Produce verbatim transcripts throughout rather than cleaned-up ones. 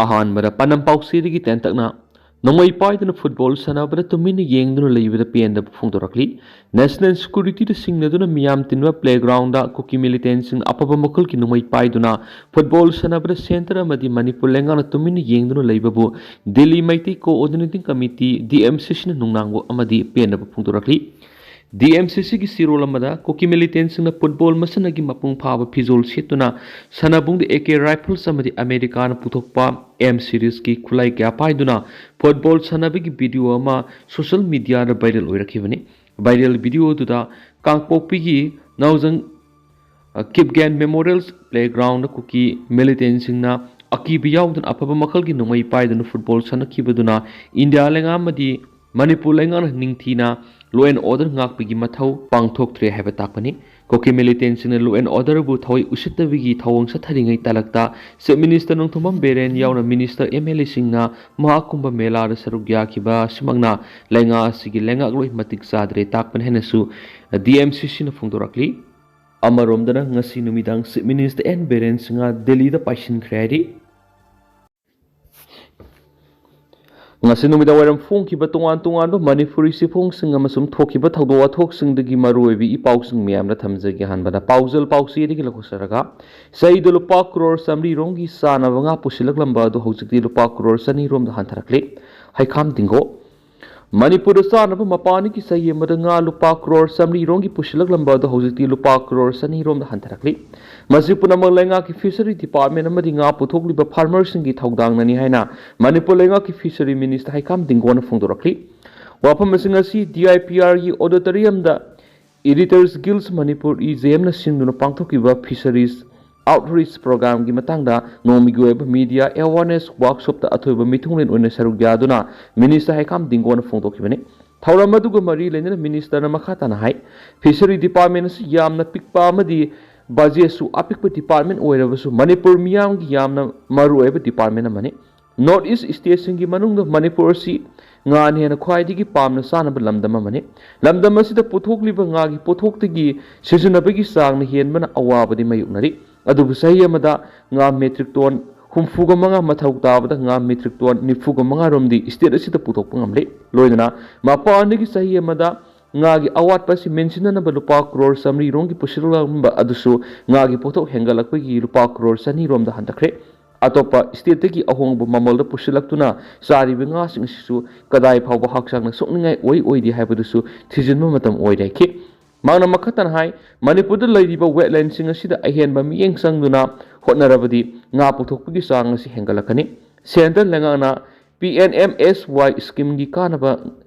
ꯑꯍꯥꯟꯕꯗ ꯄꯥꯟꯅꯝ ꯄꯥꯎꯆꯦꯗꯒꯤ ꯇꯦꯟꯇꯛꯅ ꯅꯣꯡꯃꯩ ꯄꯥꯏꯗꯨꯅ ꯐꯨꯠꯕꯣꯜ ꯁꯥꯟꯅꯕꯗ ꯇꯨꯃꯤꯟꯅ ꯌꯦꯡꯗꯨꯅ ꯂꯩꯕꯗ ꯄꯦꯟꯗꯕ ꯐꯣꯡꯗꯣꯔꯛꯂꯤ꯫ ꯅꯦꯁꯅꯦꯜ ꯁꯦꯀ꯭ꯌꯨꯔꯤꯇꯤꯗ ꯁꯤꯡꯅꯗꯨꯅ ꯃꯤꯌꯥꯝ ꯇꯤꯟꯕ ꯄ꯭ꯂꯦꯒ꯭ꯔꯥꯎꯟꯗ ꯀꯨꯀꯤ ꯃꯤꯂꯤꯇꯦꯟꯁꯤꯡꯅ ꯑꯐꯕ ꯃꯈꯜꯒꯤ ꯅꯣꯡꯃꯩ ꯄꯥꯏꯗꯨꯅ ꯐꯨꯠꯕꯣꯜ ꯁꯥꯟꯅꯕꯗ ꯁꯦꯟꯇꯔ ꯑꯃꯗꯤ ꯃꯅꯤꯄꯨꯔ ꯂꯩꯉꯥꯛꯅ ꯇꯨꯃꯤꯟꯅ ꯌꯦꯡꯗꯨꯅ ꯂꯩꯕꯕꯨ Delhi Meitei coordinating committee, D M C ꯁꯤꯅ ꯅꯨꯡꯅꯥꯡꯕ ꯑꯃꯗꯤ ꯄꯦꯟꯗꯕ ꯐꯣꯡꯗꯣꯔꯛꯂꯤ꯫ ꯗꯤ ꯑꯦꯝ ꯁꯤ ꯁꯤꯒꯤ ꯆꯦꯔꯣꯜ ꯑꯃꯗ ꯀꯨꯀꯤ ꯃꯤꯂꯤꯇꯦꯟꯁꯤꯡꯅ ꯐꯨꯠꯕꯣꯜ ꯃꯁꯥꯟꯅꯒꯤ ꯃꯄꯨꯡ ꯐꯥꯕ ꯐꯤꯖꯣꯜ ꯁꯦꯠꯇꯨꯅ ꯁꯥꯟꯅꯕꯨꯡꯗ ꯑꯦ ꯀꯦ ꯔꯥꯏꯐꯜꯁ ꯑꯃꯗꯤ ꯑꯃꯦꯔꯤꯀꯥꯅ ꯄꯨꯊꯣꯛꯄ ꯑꯦꯝ ꯁꯤꯔꯤꯁꯀꯤ ꯈꯨꯠꯂꯥꯏ ꯀꯌꯥ ꯄꯥꯏꯗꯨꯅ ꯐꯨꯠꯕꯣꯜ ꯁꯥꯟꯅꯕꯒꯤ ꯚꯤꯗꯤꯑꯣ ꯑꯃ ꯁꯣꯁꯤꯌꯦꯜ ꯃꯤꯗꯤꯌꯥꯗ ꯚꯥꯏꯔꯦꯜ ꯑꯣꯏꯔꯛꯈꯤꯕꯅꯤ꯫ ꯚꯥꯏꯔꯦꯜ ꯚꯤꯗꯤꯑꯣꯗꯨꯗ ꯀꯥꯡꯄꯣꯛꯄꯤꯒꯤ ꯅꯥꯎꯖꯪ ꯀꯤꯞꯒꯦꯟ ꯃꯦꯃꯣꯔꯤꯌꯦꯜ ꯄ꯭ꯂꯦꯒ꯭ꯔꯥꯎꯟꯗ ꯀꯨꯀꯤ ꯃꯤꯂꯤꯇꯦꯟꯁꯤꯡꯅ ꯑꯀꯤꯕ ꯌꯥꯎꯗꯅ ꯑꯐꯕ ꯃꯈꯜꯒꯤ ꯅꯣꯡꯃꯩ ꯄꯥꯏꯗꯨꯅ ꯐꯨꯠꯕꯣꯜ ꯁꯥꯟꯅꯈꯤꯕꯗꯨꯅ ꯏꯟꯗꯤꯌꯥ ꯂꯩꯉꯥꯛ ꯑꯃꯗꯤ ꯃꯅꯤꯄꯨꯔ ꯂꯩꯉꯥꯛꯅ ꯅꯤꯡꯊꯤꯅ law and order ꯉꯥꯛꯄꯒꯤ ꯃꯊꯧ ꯄꯥꯡꯊꯣꯛꯇ꯭ꯔꯦ ꯍꯥꯏꯕ ꯇꯥꯛꯄꯅꯤ꯫ ꯀꯨꯀꯤ ꯃꯤꯂꯤꯇꯦꯟꯁꯤꯡꯅ law and order ꯕꯨ ꯊꯑꯣꯏ ꯎꯁꯤꯠꯇꯕꯒꯤ ꯊꯧꯑꯣꯡ ꯆꯠꯊꯔꯤꯉꯩ ꯇꯥꯂꯛꯇ Chief Minister ꯅꯣꯡꯊꯣꯝꯕꯝ ꯕꯤꯔꯦꯟ ꯌꯥꯎꯅ ꯃꯤꯅꯤꯁꯇꯔ, ꯑꯦꯝ ꯑꯦꯜ ꯑꯦꯁꯤꯡꯅ ꯃꯍꯥꯀꯨꯝꯚ ꯃꯦꯂꯥꯗ ꯁꯔꯨꯛ ꯌꯥꯈꯤꯕ ꯑꯁꯤꯃꯛꯅ ꯂꯩꯉꯥꯛ ꯑꯁꯤꯒꯤ ꯂꯩꯉꯥꯛꯂꯣꯏ ꯃꯇꯤꯛ ꯆꯥꯗ꯭ꯔꯦ ꯇꯥꯛꯄꯅꯤ ꯍꯥꯏꯅꯁꯨ ꯗꯤ ꯑꯦꯝ ꯁꯤ ꯁꯤꯅ ꯐꯣꯡꯗꯣꯔꯛꯂꯤ꯫ ꯑꯃꯔꯣꯝꯗꯅ ꯉꯁꯤ ꯅꯨꯃꯤꯗꯥꯡ Chief Minister N Biren Singh ꯗꯦꯜꯂꯤꯗ ꯄꯥꯏꯁꯤꯟꯈ꯭ꯔꯦ ꯍꯥꯏꯔꯤ꯫ ꯉꯁꯤ ꯅꯨꯃꯤꯗꯥꯡ ꯋꯥꯏꯔꯝ ꯐꯣꯡꯈꯤꯕ ꯇꯣꯉꯥꯟ ꯇꯣꯉꯥꯟꯕ ꯃꯅꯤꯄꯨꯔꯤ ꯆꯦꯐꯣꯡꯁꯤꯡ ꯑꯃꯁꯨꯡ ꯊꯣꯛꯈꯤꯕ ꯊꯧꯗꯣꯛ ꯋꯥꯊꯣꯛꯁꯤꯡꯗꯒꯤ ꯃꯔꯨꯑꯣꯏꯕ ꯏ ꯄꯥꯎꯁꯤꯡ ꯃꯌꯥꯝꯗ ꯊꯝꯖꯒꯦ꯫ ꯑꯍꯥꯟꯕꯗ ꯄꯥꯎꯖꯦꯜ ꯄꯥꯎꯆꯦꯗꯒꯤ ꯂꯧꯊꯣꯛꯆꯔꯒ, ꯆꯍꯤꯗ ꯂꯨꯄꯥ ꯀ꯭ꯔꯣꯔ ꯆꯥꯃꯔꯤ ꯔꯣꯝꯒꯤ ꯆꯥꯅꯕ ꯉꯥ ꯄꯨꯁꯤꯜꯂꯛꯂꯝꯕ ꯑꯗꯨ ꯍꯧꯖꯤꯛꯇꯤ ꯂꯨꯄꯥ ꯀ꯭ꯔꯣꯔ ꯆꯅꯤ ꯔꯣꯝꯗ ꯍꯟꯊꯔꯛꯂꯦ꯫ ꯍꯩꯈꯥꯝ ꯗꯤꯡꯒꯣ꯫ ꯃꯅꯤꯄꯨꯔꯗ ꯆꯥꯅꯕ ꯃꯄꯥꯟꯒꯤ ꯆꯍꯤ ꯑꯃꯗ ꯉꯥ ꯂꯨꯄꯥ ꯀ꯭ꯔꯣꯔ ꯆꯥꯃꯔꯤ ꯔꯣꯝꯒꯤ ꯄꯨꯁꯤꯜꯂꯛꯂꯝꯕ ꯑꯗꯨ ꯍꯧꯖꯤꯛꯇꯤ ꯂꯨꯄꯥ ꯀ꯭ꯔꯣꯔ ꯆꯅꯤ ꯔꯣꯝꯗ ꯍꯟꯊꯔꯛꯂꯤ꯫ ꯃꯁꯤ ꯄꯨꯝꯅꯃꯛ ꯂꯩꯉꯥꯛꯀꯤ ꯐꯤꯁꯔꯤ ꯗꯤꯄꯥꯔꯠꯃꯦꯟ ꯑꯃꯗꯤ ꯉꯥ ꯄꯨꯊꯣꯛꯂꯤꯕ ꯐꯥꯔꯃꯔꯁꯤꯡꯒꯤ ꯊꯧꯗꯥꯡꯅꯅꯤ ꯍꯥꯏꯅ ꯃꯅꯤꯄꯨꯔ ꯂꯩꯉꯥꯛꯀꯤ ꯐꯤꯁꯔꯤ ꯃꯤꯅꯤꯁꯇꯔ ꯍꯩꯈꯥꯝ ꯗꯤꯡꯒꯣꯅ ꯐꯣꯡꯗꯣꯔꯛꯂꯤ꯫ ꯋꯥꯐꯝ ꯑꯁꯤꯡ ꯑꯁꯤ ꯗꯤ ꯑꯥꯏ ꯄꯤ ꯑꯥꯔꯒꯤ ꯑꯣꯗꯤꯇꯣꯔꯤꯌꯝꯗ Editors Guild Manipur, E J ꯑꯦꯝꯅ ꯁꯤꯟꯗꯨꯅ ꯄꯥꯡꯊꯣꯛꯈꯤꯕ ꯐꯤꯁꯔꯤꯁ ꯑꯥꯎꯠꯔꯤꯆ ꯄ꯭ꯔꯣꯒ꯭ꯔꯥꯝꯒꯤ ꯃꯇꯥꯡꯗ ꯅꯣꯡꯃꯒꯤ ꯑꯣꯏꯕ ꯃꯤꯗꯤꯌꯥ ꯑꯦꯋꯥꯔꯅꯦꯁ ꯋꯥꯔꯛꯁꯣꯞꯇ ꯑꯊꯣꯏꯕ ꯃꯤꯊꯨꯡꯂꯦꯟ ꯑꯣꯏꯅ ꯁꯔꯨꯛ ꯌꯥꯗꯨꯅ ꯃꯤꯅꯤꯁꯇꯔ ꯍꯩꯈꯥꯝ ꯗꯤꯡꯒꯣꯅ ꯐꯣꯡꯗꯣꯛꯈꯤꯕꯅꯤ꯫ ꯊꯧꯔꯝ ꯑꯗꯨꯒ ꯃꯔꯤ ꯂꯩꯅꯅ ꯃꯤꯅꯤꯁꯇꯔꯅ ꯃꯈꯥ ꯇꯥꯅ ꯍꯥꯏ, ꯐꯤꯁꯔꯤ ꯗꯤꯄꯥꯔꯠꯃꯦꯟ ꯑꯁꯤ ꯌꯥꯝꯅ ꯄꯤꯛꯄ ꯑꯃꯗꯤ ꯕꯖꯦꯠꯁꯨ ꯑꯄꯤꯛꯄ ꯗꯤꯄꯥꯔꯠꯃꯦꯟ ꯑꯣꯏꯔꯕꯁꯨ ꯃꯅꯤꯄꯨꯔ ꯃꯤꯌꯥꯝꯒꯤ ꯌꯥꯝꯅ ꯃꯔꯨꯑꯣꯏꯕ ꯗꯤꯄꯥꯔꯠꯃꯦꯟ ꯑꯃꯅꯤ꯫ ꯅꯣꯔꯠ ꯏꯁ ꯁ꯭ꯇꯦꯠꯁꯤꯡꯒꯤ ꯃꯅꯨꯡꯗ ꯃꯅꯤꯄꯨꯔ ꯑꯁꯤ ꯉꯥꯅ ꯍꯦꯟꯅ ꯈ꯭ꯋꯥꯏꯗꯒꯤ ꯄꯥꯝꯅ ꯆꯥꯅꯕ ꯂꯝꯗꯝ ꯑꯃꯅꯤ꯫ ꯂꯝꯗꯝ ꯑꯁꯤꯗ ꯄꯨꯊꯣꯛꯂꯤꯕ ꯉꯥꯒꯤ ꯄꯣꯠꯊꯣꯛꯇꯒꯤ ꯁꯤꯖꯤꯟꯅꯕꯒꯤ ꯆꯥꯡꯅ ꯍꯦꯟꯕꯅ ꯑꯋꯥꯕꯗꯤ ꯃꯥꯌꯣꯛꯅꯔꯤ꯫ ꯑꯗꯨꯕꯨ ꯆꯍꯤ ꯑꯃꯗ ꯉꯥ ꯃꯦꯇ꯭ꯔꯤꯛ ꯇꯣꯟ ꯍꯨꯝꯐꯨꯒ ꯃꯉꯥ ꯃꯊꯧ ꯇꯥꯕꯗ ꯉꯥ metric ton ꯅꯤꯐꯨꯒ ꯃꯉꯥ ꯔꯣꯝꯗꯤ state ꯑꯁꯤꯗ ꯄꯨꯊꯣꯛꯄ ꯉꯝꯂꯦ꯫ ꯂꯣꯏꯅꯅ ꯃꯄꯥꯟꯗꯒꯤ ꯆꯍꯤ ꯑꯃꯗ ꯉꯥꯒꯤ ꯑꯋꯥꯠꯄ ꯑꯁꯤ ꯃꯦꯟꯁꯤꯟꯅꯅꯕ ꯂꯨꯄꯥ ꯀ꯭ꯔꯣꯔ ꯆꯥꯃꯔꯤ ꯔꯣꯝꯒꯤ ꯄꯨꯁꯤꯜꯂꯛꯂꯝꯕ ꯑꯗꯨꯁꯨ ꯉꯥꯒꯤ ꯄꯣꯠꯊꯣꯛ ꯍꯦꯟꯒꯠꯂꯛꯄꯒꯤ ꯂꯨꯄꯥ ꯀ꯭ꯔꯣꯔ ꯆꯅꯤ ꯔꯣꯝꯗ ꯍꯟꯊꯈ꯭ꯔꯦ꯫ ꯑꯇꯣꯞꯄ stateꯇꯒꯤ ꯑꯍꯣꯡꯕ ꯃꯃꯜꯗ ꯄꯨꯁꯤꯜꯂꯛꯇꯨꯅ ꯆꯥꯔꯤꯕ ꯉꯥꯁꯤꯡ ꯑꯁꯤꯁꯨ ꯀꯗꯥꯏ ꯐꯥꯎꯕ ꯍꯛꯆꯥꯡꯅ ꯁꯣꯛꯅꯤꯡꯉꯥꯏ ꯑꯣꯏ ꯑꯣꯏꯗꯦ ꯍꯥꯏꯕꯗꯨꯁꯨ ꯊꯤꯖꯤꯟꯕ ꯃꯇꯝ ꯑꯣꯏꯔꯦ ꯍꯥꯏꯈꯤ꯫ ꯃꯍꯥꯛꯅ ꯃꯈꯥ ꯇꯥꯅ ꯍꯥꯏ, ꯃꯅꯤꯄꯨꯔꯗ ꯂꯩꯔꯤꯕ wetlandꯁꯤꯡ ꯑꯁꯤꯗ ꯑꯍꯦꯟꯕ ꯃꯤꯠꯌꯦꯡ ꯆꯪꯗꯨꯅ ꯍꯣꯠꯅꯔꯕꯗꯤ ꯉꯥ ꯄꯨꯊꯣꯛꯄꯒꯤ ꯆꯥꯡ ꯑꯁꯤ ꯍꯦꯟꯒꯠꯂꯛꯀꯅꯤ꯫ Centre ꯂꯩꯉꯥꯛꯅ P N M S Y schemeꯒꯤ ꯀꯥꯟꯅꯕ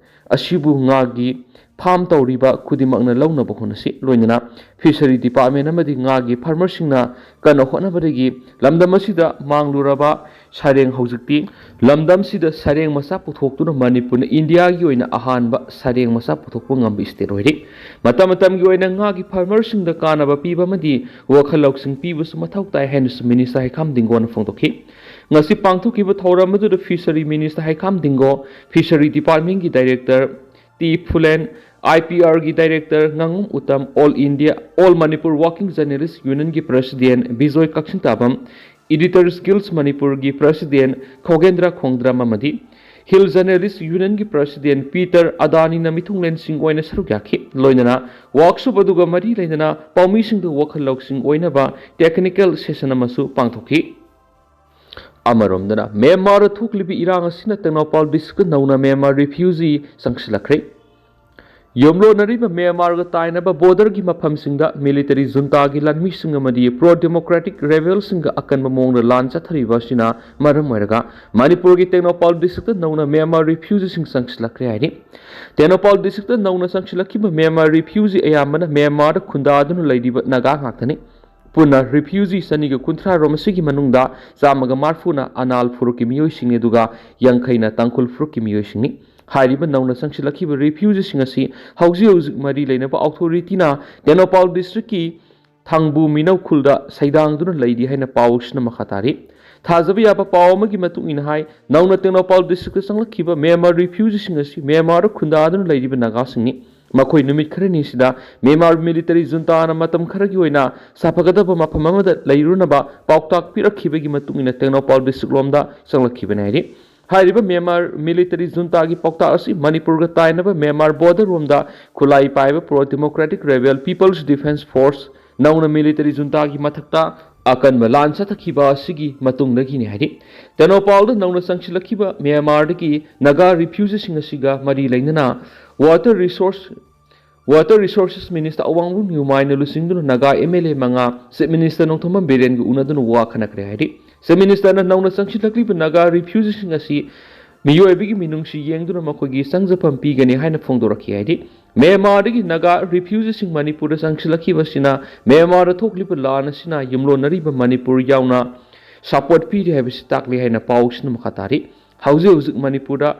ꯑꯁꯤꯕꯨ ꯉꯥꯒꯤ farm ꯇꯧꯔꯤꯕ ꯈꯨꯗꯤꯡꯃꯛꯅ ꯂꯧꯅꯕ ꯍꯣꯠꯅꯁꯤ꯫ ꯂꯣꯏꯅꯅ fishery department ꯑꯃꯗꯤ ꯉꯥꯒꯤ farmerꯁꯤꯡꯅ ꯀꯟꯅ ꯍꯣꯠꯅꯕꯗꯒꯤ ꯂꯝꯗꯝ ꯑꯁꯤꯗ ꯃꯥꯡꯂꯨꯔꯕ ꯁꯩꯔꯦꯡ ꯍꯧꯖꯤꯛꯇꯤ ꯂꯝꯗꯝꯁꯤꯗ ꯁꯩꯔꯦꯡ ꯃꯆꯥ ꯄꯨꯊꯣꯛꯇꯨꯅ ꯃꯅꯤꯄꯨꯔꯅ ꯏꯟꯗꯤꯌꯥꯒꯤ ꯑꯣꯏꯅ ꯑꯍꯥꯟꯕ ꯁꯩꯔꯦꯡ ꯃꯆꯥ ꯄꯨꯊꯣꯛꯄ ꯉꯝꯕ state ꯑꯣꯏꯔꯤ꯫ ꯃꯇꯝ ꯃꯇꯝꯒꯤ ꯑꯣꯏꯅ ꯉꯥꯒꯤ farmerꯁꯤꯡꯗ ꯀꯥꯟꯅꯕ ꯄꯤꯕ ꯑꯃꯗꯤ ꯋꯥꯈꯜ ꯂꯧꯁꯤꯡ ꯄꯤꯕꯁꯨ ꯃꯊꯧ ꯇꯥꯏ ꯍꯥꯏꯅꯁꯨ minister ꯍꯩꯈꯥꯝ ꯗꯤꯡꯒꯣꯅ ꯐꯣꯡꯗꯣꯛꯈꯤ꯫ ꯉꯁꯤ ꯄꯥꯡꯊꯣꯛꯈꯤꯕ ꯊꯧꯔꯝ ꯑꯗꯨꯗ fishery minister Heikham Dingo, fishery departmentꯀꯤ director ꯇꯤ ꯐꯨꯂꯦꯟ, IPRꯒꯤ director ꯉꯥꯉꯣꯝ Uttam, All India, All Manipur Working Journalist Unionꯒꯤ president Bijoy Kakchingtabam, Editors Guild ꯃꯅꯤꯄꯨꯔꯒꯤ president ꯈꯣꯒꯦꯟꯗ꯭ꯔ ꯈꯣꯡꯗ꯭ꯔꯝ ꯑꯃꯗꯤ Hill Journalist Unionꯒꯤ president ꯄꯤꯇꯔ ꯑꯗꯥꯅꯤꯅ ꯃꯤꯊꯨꯡꯂꯦꯟꯁꯤꯡ ꯑꯣꯏꯅ ꯁꯔꯨꯛ ꯌꯥꯈꯤ꯫ ꯂꯣꯏꯅꯅ workshop ꯑꯗꯨꯒ ꯃꯔꯤ ꯂꯩꯅꯅ ꯄꯥꯎꯃꯤꯁꯤꯡꯗ ꯋꯥꯈꯜ ꯂꯧꯁꯤꯡ ꯑꯣꯏꯅꯕ technical session ꯑꯃꯁꯨ ꯄꯥꯡꯊꯣꯛꯈꯤ꯫ ꯑꯃꯔꯣꯝꯗꯅ ꯃ꯭ꯌꯥꯟꯃꯥꯔꯗ ꯊꯣꯛꯂꯤꯕ ꯏꯔꯥꯡ ꯑꯁꯤꯅ ꯇꯦꯡꯅꯧꯄꯥꯜ districtꯇ ꯅꯧꯅ ꯃ꯭ꯌꯥꯟꯃꯥꯔ refugee ꯆꯪꯁꯤꯜꯂꯛꯈ꯭ꯔꯦ꯫ ꯌꯨꯝꯂꯣꯟꯅꯔꯤꯕ ꯃ꯭ꯌꯥꯟꯃꯥꯔꯒ ꯇꯥꯏꯅꯕ borderꯒꯤ ꯃꯐꯝꯁꯤꯡꯗ military juntagꯤ ꯂꯥꯟꯃꯤꯁꯤꯡ ꯑꯃꯗꯤ pro democratic rebelꯁꯤꯡꯒ ꯑꯀꯟꯕ ꯃꯑꯣꯡꯗ ꯂꯥꯟ ꯆꯠꯊꯔꯤꯕ ꯑꯁꯤꯅ ꯃꯔꯝ ꯑꯣꯏꯔꯒ ꯃꯅꯤꯄꯨꯔꯒꯤ ꯇꯦꯡꯅꯧꯄꯥꯜ districtꯇ ꯅꯧꯅ ꯃ꯭ꯌꯥꯟꯃꯥꯔ refugeeꯁꯤꯡ ꯆꯪꯁꯤꯜꯂꯛꯈ꯭ꯔꯦ ꯍꯥꯏꯔꯤ꯫ ꯇꯦꯡꯅꯧꯄꯥꯜ districtꯇ ꯅꯧꯅ ꯆꯪꯁꯤꯜꯂꯛꯈꯤꯕ ꯃ꯭ꯌꯥꯟꯃꯥꯔ refugee ꯑꯌꯥꯝꯕꯅ ꯃ꯭ꯌꯥꯟꯃꯥꯔꯗ ꯈꯨꯟꯗꯥꯗꯨꯅ ꯂꯩꯔꯤꯕ ꯅꯥꯒꯥ ꯉꯥꯛꯇꯅꯤ꯫ ꯄꯨꯟꯅ refugee ꯆꯅꯤꯒ ꯀꯨꯟꯊ꯭ꯔꯥ ꯔꯣꯝ ꯑꯁꯤꯒꯤ ꯃꯅꯨꯡꯗ ꯆꯥꯝꯃꯒ ꯃꯔꯤꯐꯨꯅ ꯑꯅꯥꯜ ꯐꯨꯔꯨꯞꯀꯤ ꯃꯤꯑꯣꯏꯁꯤꯡꯅꯤ, ꯑꯗꯨꯒ ꯌꯥꯡꯈꯩꯅ ꯇꯥꯡꯈꯨꯜ ꯐꯨꯔꯨꯞꯀꯤ ꯃꯤꯑꯣꯏꯁꯤꯡꯅꯤ꯫ ꯍꯥꯏꯔꯤꯕ ꯅꯧꯅ ꯆꯪꯁꯤꯜꯂꯛꯈꯤꯕ refugeeꯁꯤꯡ ꯑꯁꯤ ꯍꯧꯖꯤꯛ ꯍꯧꯖꯤꯛ ꯃꯔꯤ ꯂꯩꯅꯕ authorityꯅ ꯇꯦꯡꯅꯧꯄꯥꯜ districtꯀꯤ ꯊꯥꯡꯕꯨ ꯃꯤꯅꯧ ꯈꯨꯜꯗ ꯁꯩꯗꯥꯡꯗꯨꯅ ꯂꯩꯔꯤ ꯍꯥꯏꯅ ꯄꯥꯎꯁꯤꯅ ꯃꯈꯥ ꯇꯥꯔꯤ꯫ ꯊꯥꯖꯕ ꯌꯥꯕ ꯄꯥꯎ ꯑꯃꯒꯤ ꯃꯇꯨꯡ ꯏꯟꯅ ꯍꯥꯏ, ꯅꯧꯅ ꯇꯦꯡꯅꯧꯄꯥꯜ districtꯇ ꯆꯪꯂꯛꯈꯤꯕ ꯃ꯭ꯌꯥꯟꯃꯥꯔ refugeeꯁꯤꯡ ꯑꯁꯤ ꯃ꯭ꯌꯥꯟꯃꯥꯔꯗ ꯈꯨꯟꯗꯥꯗꯨꯅ ꯂꯩꯔꯤꯕ ꯅꯥꯒꯥꯁꯤꯡꯅꯤ꯫ ꯃꯈꯣꯏ ꯅꯨꯃꯤꯠ ꯈꯔꯅꯤꯁꯤꯗ ꯃ꯭ꯌꯥꯟꯃꯥꯔ ꯃꯤꯂꯤꯇꯔꯤ ꯖꯨꯟꯇꯥꯅ ꯃꯇꯝ ꯈꯔꯒꯤ ꯑꯣꯏꯅ ꯁꯥꯐꯒꯗꯕ ꯃꯐꯝ ꯑꯃꯗ ꯂꯩꯔꯨꯅꯕ ꯄꯥꯎꯇꯥꯛ ꯄꯤꯔꯛꯈꯤꯕꯒꯤ ꯃꯇꯨꯡ ꯏꯟꯅ ꯇꯦꯡꯅꯧꯄꯥꯜ ꯗꯤꯁꯇ꯭ꯔꯤꯛ ꯂꯣꯝꯗ ꯆꯪꯂꯛꯈꯤꯕꯅꯤ ꯍꯥꯏꯔꯤ꯫ ꯍꯥꯏꯔꯤꯕ ꯃ꯭ꯌꯥꯟꯃꯥꯔ ꯃꯤꯂꯤꯇꯔꯤ ꯖꯨꯟꯇꯥꯒꯤ ꯄꯥꯎꯇꯥꯛ ꯑꯁꯤ ꯃꯅꯤꯄꯨꯔꯒ ꯇꯥꯏꯅꯕ ꯃ꯭ꯌꯥꯟꯃꯥꯔ ꯕꯣꯔꯗꯔ ꯔꯣꯝꯗ ꯈꯨꯠꯂꯥꯏ ꯄꯥꯏꯕ pro democratic rebel people's defence force ꯅꯧꯅ ꯃꯤꯂꯤꯇꯔꯤ ꯖꯨꯟꯇꯥꯒꯤ ꯃꯊꯛꯇ ꯑꯀꯟꯕ ꯂꯥꯟ ꯆꯠꯊꯈꯤꯕ ꯑꯁꯤꯒꯤ ꯃꯇꯨꯡꯗꯒꯤꯅꯤ ꯍꯥꯏꯔꯤ꯫ ꯇꯦꯡꯅꯧꯄꯥꯜꯗ ꯅꯧꯅ ꯆꯪꯁꯤꯜꯂꯛꯈꯤꯕ ꯃ꯭ꯌꯥꯟꯃꯥꯔꯗꯒꯤ ꯅꯥꯒꯥ ꯔꯤꯐ꯭ꯌꯨꯖꯤꯁꯤꯡ ꯑꯁꯤꯒ ꯃꯔꯤ ꯂꯩꯅꯅ water resource water resources minister ꯑꯋꯥꯡꯂꯨ ꯅ꯭ꯌꯨꯃꯥꯏꯅ ꯂꯨꯆꯤꯡꯗꯨꯅ ꯅꯥꯒꯥ ꯑꯦꯝ ꯑꯦꯜ ꯑꯦ ꯃꯉꯥ ꯆꯤꯐ ꯃꯤꯅꯤꯁꯇꯔ ꯅꯣꯡꯊꯣꯝꯕꯝ ꯕꯤꯔꯦꯟꯒ ꯎꯅꯗꯨꯅ ꯋꯥ ꯈꯟꯅꯈ꯭ꯔꯦ ꯍꯥꯏꯔꯤ꯫ ꯆꯤꯐ ꯃꯤꯅꯤꯁꯇꯔꯅ ꯅꯧꯅ ꯆꯪꯁꯤꯜꯂꯛꯂꯤꯕ ꯅꯥꯒꯥ ꯔꯤꯐ꯭ꯌꯨꯖꯤꯁꯤꯡ ꯑꯁꯤ ꯃꯤꯑꯣꯏꯕꯒꯤ ꯃꯤꯅꯨꯡꯁꯤ ꯌꯦꯡꯗꯨꯅ ꯃꯈꯣꯏꯒꯤ ꯆꯪꯖꯐꯝ ꯄꯤꯒꯅꯤ ꯍꯥꯏꯅ ꯐꯣꯡꯗꯣꯔꯛꯈꯤ ꯍꯥꯏꯔꯤ꯫ ꯃ꯭ꯌꯥꯟꯃꯥꯔꯗꯒꯤ ꯅꯥꯒꯥ ꯔꯤꯐ꯭ꯌꯨꯖꯤꯁꯤꯡ ꯃꯅꯤꯄꯨꯔꯗ ꯆꯪꯁꯤꯜꯂꯛꯈꯤꯕ ꯑꯁꯤꯅ ꯃ꯭ꯌꯥꯟꯃꯥꯔꯗ ꯊꯣꯛꯂꯤꯕ ꯂꯥꯟ ꯑꯁꯤꯅ ꯌꯨꯝꯂꯣꯟꯅꯔꯤꯕ ꯃꯅꯤꯄꯨꯔ ꯌꯥꯎꯅ ꯁꯄꯣꯔꯠ ꯄꯤꯔꯤ ꯍꯥꯏꯕꯁꯤ ꯇꯥꯛꯂꯤ ꯍꯥꯏꯅ ꯄꯥꯎꯁꯤꯅ ꯃꯈꯥ ꯇꯥꯔꯤ꯫ ꯍꯧꯖꯤꯛ ꯍꯧꯖꯤꯛ ꯃꯅꯤꯄꯨꯔꯗ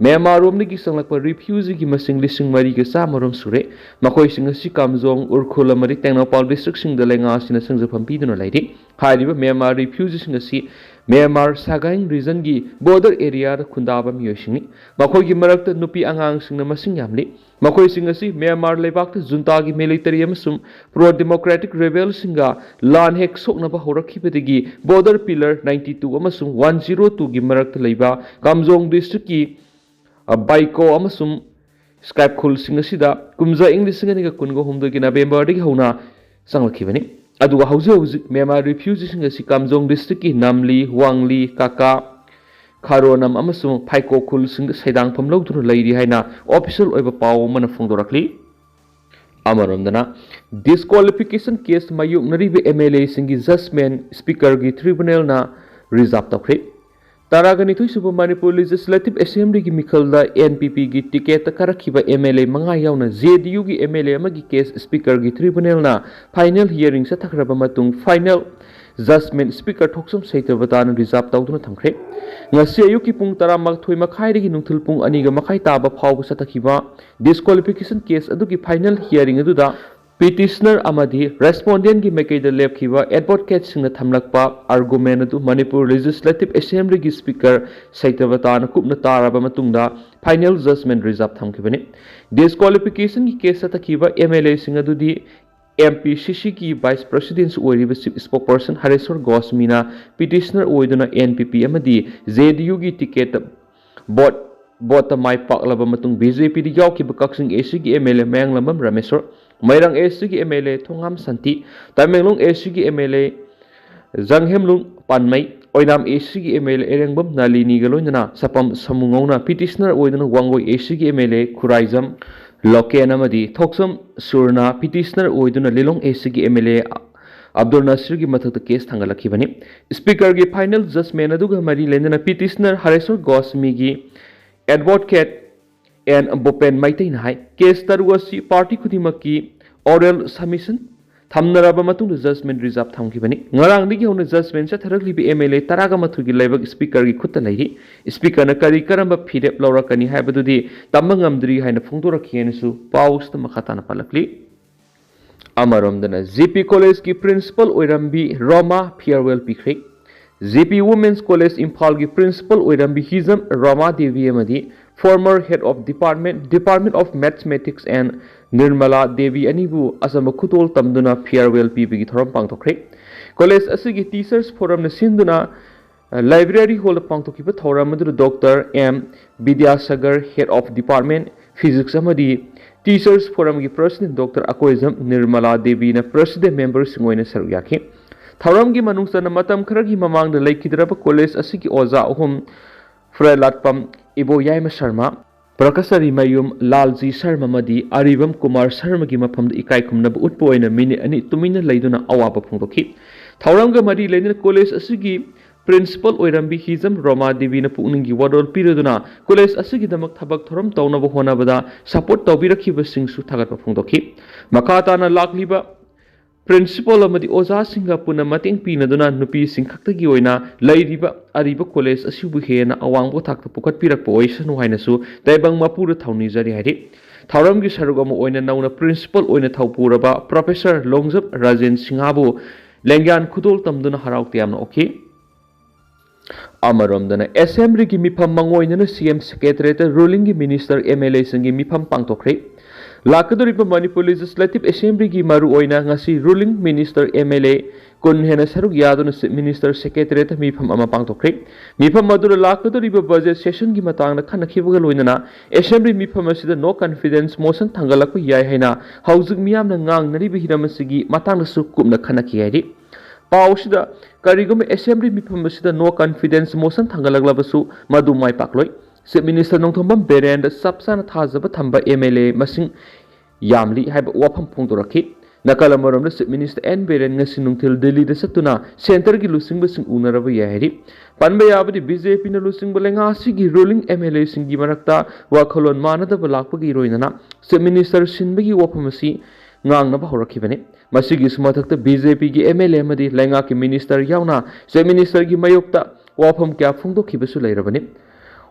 ꯃ꯭ꯌꯥꯟꯃꯥꯔꯔꯣꯝꯗꯒꯤ ꯆꯪꯂꯛꯄ ꯔꯤꯐ꯭ꯌꯨꯖꯤꯒꯤ ꯃꯁꯤꯡ ꯂꯤꯁꯤꯡ ꯃꯔꯤꯒ ꯆꯥꯝꯃꯔꯣꯝ ꯁꯨꯔꯦ꯫ ꯃꯈꯣꯏꯁꯤꯡ ꯑꯁꯤ ꯀꯥꯝꯖꯣꯡ, ꯎꯔꯈꯨꯜ ꯑꯃꯗꯤ ꯇꯦꯡꯅꯧꯄꯥꯜ ꯗꯤꯁꯇ꯭ꯔꯤꯛꯁꯤꯡꯗ ꯂꯩꯉꯥꯛ ꯑꯁꯤꯅ ꯆꯪꯖꯐꯝ ꯄꯤꯗꯨꯅ ꯂꯩꯔꯤ꯫ ꯍꯥꯏꯔꯤꯕ ꯃ꯭ꯌꯥꯟꯃꯥꯔ ꯔꯤꯐ꯭ꯌꯨꯖꯤꯁꯤꯡ ꯑꯁꯤ ꯃ꯭ꯌꯥꯟꯃꯥꯔ ꯁꯥꯒꯥꯏꯡ ꯔꯤꯖꯟꯒꯤ ꯕꯣꯔꯗꯔ ꯑꯦꯔꯤꯌꯥꯗ ꯈꯨꯟꯗꯥꯕ ꯃꯤꯑꯣꯏꯁꯤꯡꯅꯤ꯫ ꯃꯈꯣꯏꯒꯤ ꯃꯔꯛꯇ ꯅꯨꯄꯤ ꯑꯉꯥꯡꯁꯤꯡꯅ ꯃꯁꯤꯡ ꯌꯥꯝꯂꯤ꯫ ꯃꯈꯣꯏꯁꯤꯡ ꯑꯁꯤ ꯃ꯭ꯌꯥꯟꯃꯥꯔ ꯂꯩꯕꯥꯛꯇ ꯖꯨꯟꯇꯥꯒꯤ ꯃꯤꯂꯤꯇꯔꯤ ꯑꯃꯁꯨꯡ ꯄ꯭ꯔꯣ ꯗꯦꯃꯣꯀ꯭ꯔꯦꯇꯤꯛ ꯔꯦꯕꯦꯜꯁꯤꯡꯒ ꯂꯥꯟ ꯍꯦꯛ ꯁꯣꯛꯅꯕ ꯍꯧꯔꯛꯈꯤꯕꯗꯒꯤ ꯕꯣꯔꯗꯔ ꯄꯤꯂꯔ ꯅꯥꯏꯟꯇꯤ ꯇꯨ ꯑꯃꯁꯨꯡ ꯋꯥꯟ ꯖꯤꯔꯣ ꯇꯨꯒꯤ ꯃꯔꯛꯇ ꯂꯩꯕ ꯀꯥꯝꯖꯣꯡ ꯗꯤꯁꯇ꯭ꯔꯤꯛꯀꯤ, ꯑ, ꯕꯥꯏꯀꯣ ꯑꯃꯁꯨꯡ ꯁ꯭ꯀꯥꯏꯞ ꯈꯨꯜꯁꯤꯡ ꯑꯁꯤꯗ ꯀꯨꯝꯖꯥ ꯏꯪ ꯂꯤꯁꯤꯡ ꯑꯅꯤꯒ ꯀꯨꯟꯒ ꯍꯨꯝꯗꯣꯏꯒꯤ ꯅꯕꯦꯝꯕꯔꯗꯒꯤ ꯍꯧꯅ ꯆꯪꯂꯛꯈꯤꯕꯅꯤ꯫ ꯑꯗꯨꯒ ꯍꯧꯖꯤꯛ ꯍꯧꯖꯤꯛ ꯃ꯭ꯌꯥꯟꯃꯥꯔ ꯔꯤꯐ꯭ꯌꯨꯖꯤꯁꯤꯡ ꯑꯁꯤ ꯀꯥꯝꯖꯣꯡ ꯗꯤꯁꯇ꯭ꯔꯤꯛꯀꯤ ꯅꯝꯂꯤ, ꯋꯥꯡꯂꯤ, ꯀꯥꯀꯥ, ꯈꯥꯔꯣꯅꯝ ꯑꯃꯁꯨꯡ ꯐꯥꯏꯀꯣ ꯈꯨꯜꯁꯤꯡꯗ ꯁꯩꯗꯥꯡꯐꯝ ꯂꯧꯗꯨꯅ ꯂꯩꯔꯤ ꯍꯥꯏꯅ ꯑꯣꯐꯤꯁꯤꯌꯦꯜ ꯑꯣꯏꯕ ꯄꯥꯎ ꯑꯃꯅ ꯐꯣꯡꯗꯣꯔꯛꯂꯤ꯫ ꯑꯃꯔꯣꯝꯗꯅ, ꯗꯤꯁꯀ꯭ꯋꯥꯂꯤꯐꯤꯀꯦꯁꯟ ꯀꯦꯁ ꯃꯥꯌꯣꯛꯅꯔꯤꯕ ꯑꯦꯝ ꯑꯦꯜ ꯑꯦꯁꯤꯡꯒꯤ ꯖꯖꯃꯦꯟ ꯁ꯭ꯄꯤꯀꯔꯒꯤ ꯇ꯭ꯔꯤꯕꯨꯅꯦꯜꯅ ꯔꯤꯖꯥꯔꯚ ꯇꯧꯈ꯭ꯔꯦ꯫ ꯇꯔꯥꯒ ꯅꯤꯊꯣꯏ ꯁꯨꯕ ꯃꯅꯤꯄꯨꯔ ꯂꯦꯖꯤꯁꯂꯦꯇꯤꯚ ꯑꯦꯁꯦꯝꯕ꯭ꯂꯤꯒꯤ ꯃꯤꯈꯜꯗ ꯑꯦꯟ ꯄꯤ ꯄꯤꯒꯤ ꯇꯤꯀꯦꯠꯇ ꯀꯥꯔꯛꯈꯤꯕ ꯑꯦꯝ ꯑꯦꯜ ꯑꯦ ꯃꯉꯥ ꯌꯥꯎꯅ ꯖꯦ ꯗꯤ ꯌꯨꯒꯤ ꯑꯦꯝ ꯑꯦꯜ ꯑꯦ ꯑꯃꯒꯤ ꯀꯦꯁ ꯁ꯭ꯄꯤꯀꯔꯒꯤ ꯇ꯭ꯔꯤꯕꯨꯅꯦꯜꯅ ꯐꯥꯏꯅꯦꯜ ꯍꯤꯌꯔꯤꯡ ꯆꯠꯊꯈ꯭ꯔꯕ ꯃꯇꯨꯡ ꯐꯥꯏꯅꯦꯜ ꯖꯖꯃꯦꯟ ꯁ꯭ꯄꯤꯀꯔ ꯊꯣꯛꯆꯣꯝ ꯁꯩꯇꯕꯇꯥꯅ ꯔꯤꯖꯥꯔꯚ ꯇꯧꯗꯨꯅ ꯊꯝꯈ꯭ꯔꯦ꯫ ꯉꯁꯤ ꯑꯌꯨꯛꯀꯤ ꯄꯨꯡ ꯇꯔꯥꯃꯥꯊꯣꯏ ꯃꯈꯥꯏꯗꯒꯤ ꯅꯨꯡꯊꯤꯜ ꯄꯨꯡ ꯑꯅꯤꯒ ꯃꯈꯥꯏ ꯇꯥꯕ ꯐꯥꯎꯕ ꯆꯠꯊꯈꯤꯕ ꯗꯤꯁꯀ꯭ꯋꯥꯂꯤꯐꯤꯀꯦꯁꯟ ꯀꯦꯁ ꯑꯗꯨꯒꯤ ꯐꯥꯏꯅꯦꯜ ꯍꯤꯌꯔꯤꯡ ꯑꯗꯨꯗ Petitioner ꯑꯃꯗꯤ respondentꯀꯤ ꯃꯥꯏꯀꯩꯗ ꯂꯦꯞꯈꯤꯕ advocateꯁꯤꯡꯅ ꯊꯝꯂꯛꯄ argument ꯑꯗꯨ ꯃꯅꯤꯄꯨꯔ Legislative Assemblyꯒꯤ Speaker ꯁꯩꯇꯕꯇꯥꯅ ꯀꯨꯞꯅ ꯇꯥꯔꯕ ꯃꯇꯨꯡꯗ final judgment reserve ꯊꯝꯈꯤꯕꯅꯤ꯫ Disqualificationꯒꯤ case ꯆꯠꯊꯈꯤꯕ MLAꯁꯤꯡ ꯑꯗꯨꯗꯤ MPCCꯒꯤ Vice President ꯑꯣꯏꯔꯤꯕ Chief Spokesperson ꯍꯔꯦꯁ꯭ꯋꯔ ꯒꯣꯁꯃꯤꯅ petitioner ꯑꯣꯏꯗꯨꯅ NPP ꯑꯃꯗꯤ JDUꯒꯤ ticket vote voteꯇ ꯃꯥꯏ ꯄꯥꯛꯂꯕ ꯃꯇꯨꯡ BJPꯗ ꯌꯥꯎꯈꯤꯕ ꯀꯛꯆꯤꯡ ACꯒꯤ MLA ꯃꯌꯥꯡꯂꯝꯕꯝ ꯔꯥꯃꯦꯁ꯭ꯋꯔ, ꯃꯣꯏꯔꯥꯡ ACꯒꯤ MLA ꯊꯣꯉꯥꯝ ꯁꯥꯟꯇꯤ, ꯇꯃꯦꯡꯂꯣꯡ ACꯒꯤ MLA ꯖꯪꯍꯦꯝꯂꯨꯡ ꯄꯥꯟꯃꯩ, ꯑꯣꯏꯅꯥꯝ ACꯒꯤ MLA ꯏꯔꯦꯡꯕꯝ ꯅꯥꯂꯤꯅꯤꯒ ꯂꯣꯏꯅꯅ ꯁꯄꯝ ꯁꯃꯨ ꯉꯧꯅ petitioner ꯑꯣꯏꯗꯨꯅ ꯋꯥꯡꯒꯣꯏ ACꯒꯤ MLA ꯈꯨꯔꯥꯏꯖꯝ ꯂꯣꯀꯦꯟ ꯑꯃꯗꯤ ꯊꯣꯛꯆꯝ ꯁꯨꯔꯅ petitioner ꯑꯣꯏꯗꯨꯅ ꯂꯤꯂꯣꯡ ACꯒꯤ MLA ꯑꯕꯗꯨꯜ ꯅꯁꯤꯔꯒꯤ ꯃꯊꯛꯇ case ꯊꯥꯡꯒꯠꯂꯛꯈꯤꯕꯅꯤ꯫ Speakerꯒꯤ final judgment ꯑꯗꯨꯒ ꯃꯔꯤ ꯂꯩꯅꯅ petitioner ꯍꯔꯦꯁ꯭ꯋꯔ ꯒꯣꯁꯃꯤꯒꯤ advocate ꯑꯦꯟ ꯕꯣꯄꯦꯟ ꯃꯩꯇꯩꯅ ꯍꯥꯏ, case ꯇꯔꯨꯛ ꯑꯁꯤ party ꯈꯨꯗꯤꯡꯃꯛꯀꯤ oral submission ꯊꯝꯅꯔꯕ ꯃꯇꯨꯡꯗ judgment reserve ꯊꯝꯈꯤꯕꯅꯤ꯫ ꯉꯔꯥꯡꯗꯒꯤ ꯍꯧꯅ judgment ꯆꯠꯊꯔꯛꯂꯤꯕ MLA ꯇꯔꯥꯒ ꯃꯥꯊꯣꯏꯒꯤ ꯂꯥꯏꯕꯛ Speakerꯒꯤ ꯈꯨꯠꯇ ꯂꯩꯔꯤ꯫ Speakerꯅ ꯀꯔꯤ ꯀꯔꯝꯕ ꯐꯤꯔꯦꯞ ꯂꯧꯔꯛꯀꯅꯤ ꯍꯥꯏꯕꯗꯨꯗꯤ ꯇꯝꯕ ꯉꯝꯗ꯭ꯔꯤ ꯍꯥꯏꯅ ꯐꯣꯡꯗꯣꯔꯛꯈꯤ ꯍꯥꯏꯅꯁꯨ ꯄꯥꯎꯁꯤꯗ ꯃꯈꯥ ꯇꯥꯅ ꯄꯜꯂꯛꯂꯤ꯫ ꯑꯃꯔꯣꯝꯗꯅ JP Collegeꯀꯤ principal ꯑꯣꯏꯔꯝꯕꯤ ꯔꯣꯃꯥ farewell ꯄꯤꯈ꯭ꯔꯦ꯫ JP Women's College ꯏꯝꯐꯥꯜꯒꯤ principal ꯑꯣꯏꯔꯝꯕꯤ ꯍꯤꯖꯝ ꯔꯣꯃꯥ ꯗꯦꯕꯤ ꯑꯃꯗꯤ former head of department, Department of Mathematics and Nirmala Devi ꯑꯅꯤꯕꯨ ꯑꯆꯝꯕ ꯈꯨꯗꯣꯜ ꯇꯝꯗꯨꯅ farewell ꯄꯤꯕꯒꯤ ꯊꯧꯔꯝ ꯄꯥꯡꯊꯣꯛꯈ꯭ꯔꯦ꯫ College ꯑꯁꯤꯒꯤ Teachers Forumꯅ ꯁꯤꯟꯗꯨꯅ Library Hallꯗ ꯄꯥꯡꯊꯣꯛꯈꯤꯕ ꯊꯧꯔꯝ ꯑꯗꯨꯗ Doctor M Vidyasagar, Head of Department Physics ꯑꯃꯗꯤ Teachers Forumꯒꯤ President Doctor Akoijam Nirmala ꯗꯦꯕꯤꯅ President memberꯁꯤꯡ ꯑꯣꯏꯅ ꯁꯔꯨꯛ ꯌꯥꯈꯤ꯫ ꯊꯧꯔꯝꯒꯤ ꯃꯅꯨꯡ ꯆꯟꯅ ꯃꯇꯝ ꯈꯔꯒꯤ ꯃꯃꯥꯡꯗ ꯂꯩꯈꯤꯗ꯭ꯔꯕ college ꯑꯁꯤꯒꯤ ꯑꯣꯖꯥ ꯑꯍꯨꯝ ꯐ꯭ꯔꯦꯂꯥꯠꯄꯝ ꯏꯕꯣꯌꯥꯏꯃ ꯁꯔꯃ, ꯄ꯭ꯔꯀꯁꯔꯤ ꯃꯌꯨꯝ ꯂꯥꯜꯖꯤ ꯁꯔꯃ ꯑꯃꯗꯤ ꯑꯔꯤꯕꯝ ꯀꯨꯃꯥꯔ ꯁꯔꯃꯒꯤ ꯃꯐꯝꯗ ꯏꯀꯥꯏ ꯈꯨꯝꯅꯕ ꯎꯠꯄ ꯑꯣꯏꯅ minute ꯑꯅꯤ ꯇꯨꯃꯤꯟꯅ ꯂꯩꯗꯨꯅ ꯑꯋꯥꯕ ꯐꯣꯡꯗꯣꯛꯈꯤ꯫ ꯊꯧꯔꯝꯒ ꯃꯔꯤ ꯂꯩꯅꯅ college ꯑꯁꯤꯒꯤ principal ꯑꯣꯏꯔꯝꯕꯤ ꯍꯤꯖꯝ ꯔꯣꯃꯥ ꯗꯦꯕꯤꯅ ꯄꯨꯛꯅꯤꯡꯒꯤ ꯋꯥꯔꯣꯜ ꯄꯤꯔꯗꯨꯅ college ꯑꯁꯤꯒꯤꯗꯃꯛ ꯊꯕꯛ ꯊꯧꯔꯝ ꯇꯧꯅꯕ ꯍꯣꯠꯅꯕꯗ support ꯇꯧꯕꯤꯔꯛꯈꯤꯕꯁꯤꯡꯁꯨ ꯊꯥꯒꯠꯄ ꯐꯣꯡꯗꯣꯛꯈꯤ꯫ ꯃꯈꯥ ꯇꯥꯅ ꯂꯥꯛꯂꯤꯕ principal ꯑꯃꯗꯤ ꯑꯣꯖꯥꯁꯤꯡꯒ ꯄꯨꯟꯅ ꯃꯇꯦꯡ ꯄꯤꯅꯗꯨꯅ ꯅꯨꯄꯤꯁꯤꯡ ꯈꯛꯇꯒꯤ ꯑꯣꯏꯅ ꯂꯩꯔꯤꯕ ꯑꯔꯤꯕ college ꯑꯁꯤꯕꯨ ꯍꯦꯟꯅ ꯑꯋꯥꯡꯕ ꯊꯥꯛꯇ ꯄꯨꯈꯠꯄꯤꯔꯛꯄ ꯑꯣꯏꯁꯅꯨ ꯍꯥꯏꯅꯁꯨ ꯇꯥꯏꯕꯪ ꯃꯄꯨꯗ ꯊꯧꯅꯤꯖꯔꯤ ꯍꯥꯏꯔꯤ꯫ ꯊꯧꯔꯝꯒꯤ ꯁꯔꯨꯛ ꯑꯃ ꯑꯣꯏꯅ ꯅꯧꯅ principal ꯑꯣꯏꯅ ꯊꯧꯄꯨꯔꯕ Professor ꯂꯣꯡꯖꯞ ꯔꯥꯖꯦꯟ ꯁꯤꯡꯍꯕꯨ ꯂꯦꯡꯌꯥꯟ ꯈꯨꯗꯣꯜ ꯇꯝꯗꯨꯅ ꯍꯔꯥꯎ ꯇꯌꯥꯝꯅ ꯑꯣꯛꯈꯤ꯫ ꯑꯃꯔꯣꯝꯗꯅ, Assemblyꯒꯤ ꯃꯤꯐꯝ ꯃꯥꯡꯑꯣꯏꯅꯅ CM Secretariatꯇ rulingꯒꯤ minister, MLAꯁꯤꯡꯒꯤ ꯃꯤꯐꯝ ꯄꯥꯡꯊꯣꯛꯈ꯭ꯔꯦ꯫ ꯂꯥꯛꯀꯗꯧꯔꯤꯕ Manipur Legislative Assemblyꯒꯤ ꯃꯔꯨꯑꯣꯏꯅ ꯉꯁꯤ ruling minister, MLA ꯀꯨꯟ ꯍꯦꯟꯅ ꯁꯔꯨꯛ ꯌꯥꯗꯨꯅ Chief Minister Secretariatꯇ ꯃꯤꯐꯝ ꯑꯃ ꯄꯥꯡꯊꯣꯛꯈ꯭ꯔꯦ꯫ ꯃꯤꯐꯝ ꯑꯗꯨꯗ ꯂꯥꯛꯀꯗꯧꯔꯤꯕ budget sessionꯒꯤ ꯃꯇꯥꯡꯗ ꯈꯟꯅꯈꯤꯕꯒ ꯂꯣꯏꯅꯅ Assembly ꯃꯤꯐꯝ ꯑꯁꯤꯗ no confidence motion ꯊꯥꯡꯒꯠꯂꯛꯄ ꯌꯥꯏ ꯍꯥꯏꯅ ꯍꯧꯖꯤꯛ ꯃꯤꯌꯥꯝꯅ ꯉꯥꯡꯅꯔꯤꯕ ꯍꯤꯔꯝ ꯑꯁꯤꯒꯤ ꯃꯇꯥꯡꯗꯁꯨ ꯀꯨꯞꯅ ꯈꯟꯅꯈꯤ ꯍꯥꯏꯔꯤ꯫ ꯄꯥꯎ ꯑꯁꯤꯗ, ꯀꯔꯤꯒꯨꯝꯕ Assembly ꯃꯤꯐꯝ ꯑꯁꯤꯗ no confidence motion ꯊꯥꯡꯒꯠꯂꯛꯂꯕꯁꯨ ꯃꯗꯨ ꯃꯥꯏ ꯄꯥꯛꯂꯣꯏ꯫ Chief Minister ꯅꯣꯡꯊꯣꯝꯕꯝ ꯕꯤꯔꯦꯟꯗ ꯆꯞ ꯆꯥꯅ ꯊꯥꯖꯕ ꯊꯝꯕ MLA ꯃꯁꯤꯡ ꯌꯥꯝꯂꯤ ꯍꯥꯏꯕ ꯋꯥꯐꯝ ꯐꯣꯡꯗꯣꯔꯛꯈꯤ꯫ ꯅꯥꯀꯜ ꯑꯃꯔꯣꯝꯗ, Chief Minister ꯑꯦꯟ ꯕꯤꯔꯦꯟ ꯉꯁꯤ ꯅꯨꯡꯊꯤꯜ ꯗꯤꯜꯂꯤꯗ ꯆꯠꯇꯨꯅ centreꯒꯤ ꯂꯨꯆꯤꯡꯕꯁꯤꯡ ꯎꯅꯔꯕ ꯌꯥꯏ ꯍꯥꯏꯔꯤ꯫ ꯄꯟꯕ ꯌꯥꯕꯗꯤ, BJPꯅ ꯂꯨꯆꯤꯡꯕ ꯂꯩꯉꯥꯛ ꯑꯁꯤꯒꯤ ruling MLAꯁꯤꯡꯒꯤ ꯃꯔꯛꯇ ꯋꯥꯈꯜꯂꯣꯟ ꯃꯥꯟꯅꯗꯕ ꯂꯥꯛꯄꯒꯤ ꯏꯔꯣꯏꯅꯅ Chief Minister ꯁꯤꯟꯕꯒꯤ ꯋꯥꯐꯝ ꯑꯁꯤ ꯉꯥꯡꯅꯕ ꯍꯧꯔꯛꯈꯤꯕꯅꯤ꯫ ꯃꯁꯤꯒꯤꯁꯨ ꯃꯊꯛꯇ, BJPꯒꯤ MLA ꯑꯃꯗꯤ ꯂꯩꯉꯥꯛꯀꯤ minister ꯌꯥꯎꯅ Chief Ministerꯒꯤ ꯃꯥꯌꯣꯛꯇ ꯋꯥꯐꯝ ꯀꯌꯥ ꯐꯣꯡꯗꯣꯛꯈꯤꯕꯁꯨ ꯂꯩꯔꯕꯅꯤ꯫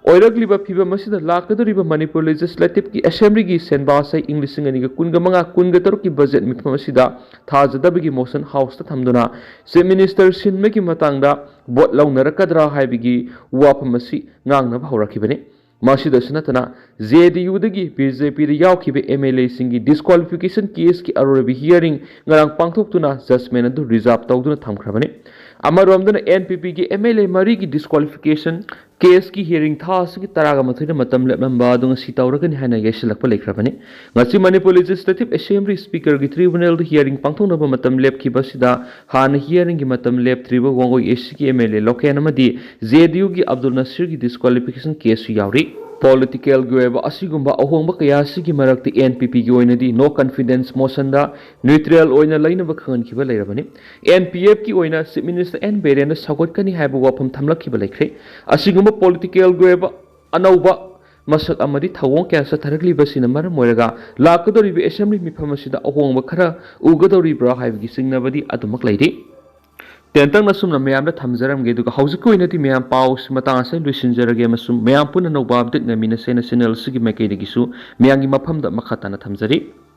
ꯑꯣꯏꯔꯛꯂꯤꯕ ꯐꯤꯚꯝ ꯑꯁꯤꯗ, ꯂꯥꯛꯀꯗꯧꯔꯤꯕ Manipur Legislativeꯀꯤ Assemblyꯒꯤ ꯁꯦꯟꯕꯥ ꯁꯩ ꯏꯪ ꯂꯤꯁꯤꯡ ꯑꯅꯤꯒ ꯀꯨꯟꯒ ꯃꯉꯥ ꯀꯨꯟꯒ ꯇꯔꯨꯛꯀꯤ budget ꯃꯤꯐꯝ ꯑꯁꯤꯗ ꯊꯥꯖꯗꯕꯒꯤ motion Houseꯇ ꯊꯝꯗꯨꯅ Chief Minister ꯁꯤꯟꯕꯒꯤ ꯃꯇꯥꯡꯗ vote ꯂꯧꯅꯔꯛꯀꯗ꯭ꯔꯥ ꯍꯥꯏꯕꯒꯤ ꯋꯥꯐꯝ ꯑꯁꯤ ꯉꯥꯡꯅꯕ ꯍꯧꯔꯛꯈꯤꯕꯅꯤ꯫ ꯃꯁꯤꯗꯁꯨ ꯅꯠꯇꯅ, JDUꯗꯒꯤ BJPꯗ ꯌꯥꯎꯈꯤꯕ MLAꯁꯤꯡꯒꯤ disqualification caseꯀꯤ ꯑꯔꯣꯏꯕ hearing ꯉꯔꯥꯡ ꯄꯥꯡꯊꯣꯛꯇꯨꯅ judgment ꯑꯗꯨ reserve ꯇꯧꯗꯨꯅ ꯊꯝꯈ꯭ꯔꯕꯅꯤ꯫ ꯑꯃꯔꯣꯝꯗꯅ, NPPꯒꯤ MLA ꯃꯔꯤꯒꯤ disqualification caseꯀꯤ hearing ꯊꯥ ꯑꯁꯤꯒꯤ ꯇꯔꯥꯒ ꯃꯥꯊꯣꯏꯗ ꯃꯇꯝ ꯂꯦꯞꯂꯝꯕ ꯑꯗꯨ ꯉꯁꯤ ꯇꯧꯔꯒꯅꯤ ꯍꯥꯏꯅ ꯌꯩꯁꯤꯜꯂꯛꯄ ꯂꯩꯈ꯭ꯔꯕꯅꯤ꯫ ꯉꯁꯤ Manipur Legislative Assembly Speakerꯒꯤ tribunalꯗ hearing ꯄꯥꯡꯊꯣꯛꯅꯕ ꯃꯇꯝ ꯂꯦꯞꯈꯤꯕ ꯑꯁꯤꯗ ꯍꯥꯟꯅ hearingꯒꯤ ꯃꯇꯝ ꯂꯦꯞꯇ꯭ꯔꯤꯕ ꯋꯥꯡꯒꯣꯏ ACꯒꯤ MLA ꯂꯣꯀꯦꯟ ꯑꯃꯗꯤ JDUꯒꯤ ꯑꯕꯗꯨꯜ ꯅꯁꯤꯔꯒꯤ disqualificationꯒꯤ caseꯁꯨ ꯌꯥꯎꯔꯤ꯫ Politicalꯒꯤ ꯑꯣꯏꯕ ꯑꯁꯤꯒꯨꯝꯕ ꯑꯍꯣꯡꯕ ꯀꯌꯥ ꯑꯁꯤꯒꯤ ꯃꯔꯛꯇ NPPꯒꯤ ꯑꯣꯏꯅꯗꯤ no confidence motionꯗ neutral ꯑꯣꯏꯅ ꯂꯩꯅꯕ ꯈꯪꯍꯟꯈꯤꯕ ꯂꯩꯔꯕꯅꯤ꯫ NPFꯀꯤ ꯑꯣꯏꯅ Chief Minister ꯑꯦꯟ ꯕꯤꯔꯦꯟꯅ ꯁꯧꯒꯠꯀꯅꯤ ꯍꯥꯏꯕ ꯋꯥꯐꯝ ꯊꯝꯂꯛꯈꯤꯕ ꯂꯩꯈ꯭ꯔꯦ꯫ ꯑꯁꯤꯒꯨꯝꯕ politicalꯒꯤ ꯑꯣꯏꯕ ꯑꯅꯧꯕ ꯃꯁꯛ ꯑꯃꯗꯤ ꯊꯧꯑꯣꯡ ꯀꯌꯥ ꯆꯠꯊꯔꯛꯂꯤꯕꯁꯤꯅ ꯃꯔꯝ ꯑꯣꯏꯔꯒ ꯂꯥꯛꯀꯗꯧꯔꯤꯕ Assembly ꯃꯤꯐꯝ ꯑꯁꯤꯗ ꯑꯍꯣꯡꯕ ꯈꯔ ꯎꯒꯗꯧꯔꯤꯕ꯭ꯔꯥ ꯍꯥꯏꯕꯒꯤ ꯆꯤꯡꯅꯕꯗꯤ ꯑꯗꯨꯃꯛ ꯂꯩꯔꯤ꯫ ꯇꯦꯟꯇꯛꯅ ꯁꯨꯝꯅ ꯃꯌꯥꯝꯗ ꯊꯝꯖꯔꯝꯒꯦ꯫ ꯑꯗꯨꯒ ꯍꯧꯖꯤꯛꯀꯤ ꯑꯣꯏꯅꯗꯤ ꯃꯌꯥꯝ ꯄꯥꯎꯁꯤ ꯃꯇꯥꯡ ꯑꯁꯤꯗ ꯂꯣꯏꯁꯤꯟꯖꯔꯒꯦ, ꯑꯃꯁꯨꯡ ꯃꯌꯥꯝ ꯄꯨꯟꯅ ꯑꯅꯧꯕ ꯑꯞꯗꯦꯠ ꯉꯥꯏꯃꯤꯟꯅꯁꯦꯅ ꯆꯦꯅꯦꯜ ꯑꯁꯤꯒꯤ ꯃꯥꯏꯀꯩꯗꯒꯤꯁꯨ ꯃꯌꯥꯝꯒꯤ ꯃꯐꯝꯗ ꯃꯈꯥ ꯇꯥꯅ ꯊꯝꯖꯔꯤ꯫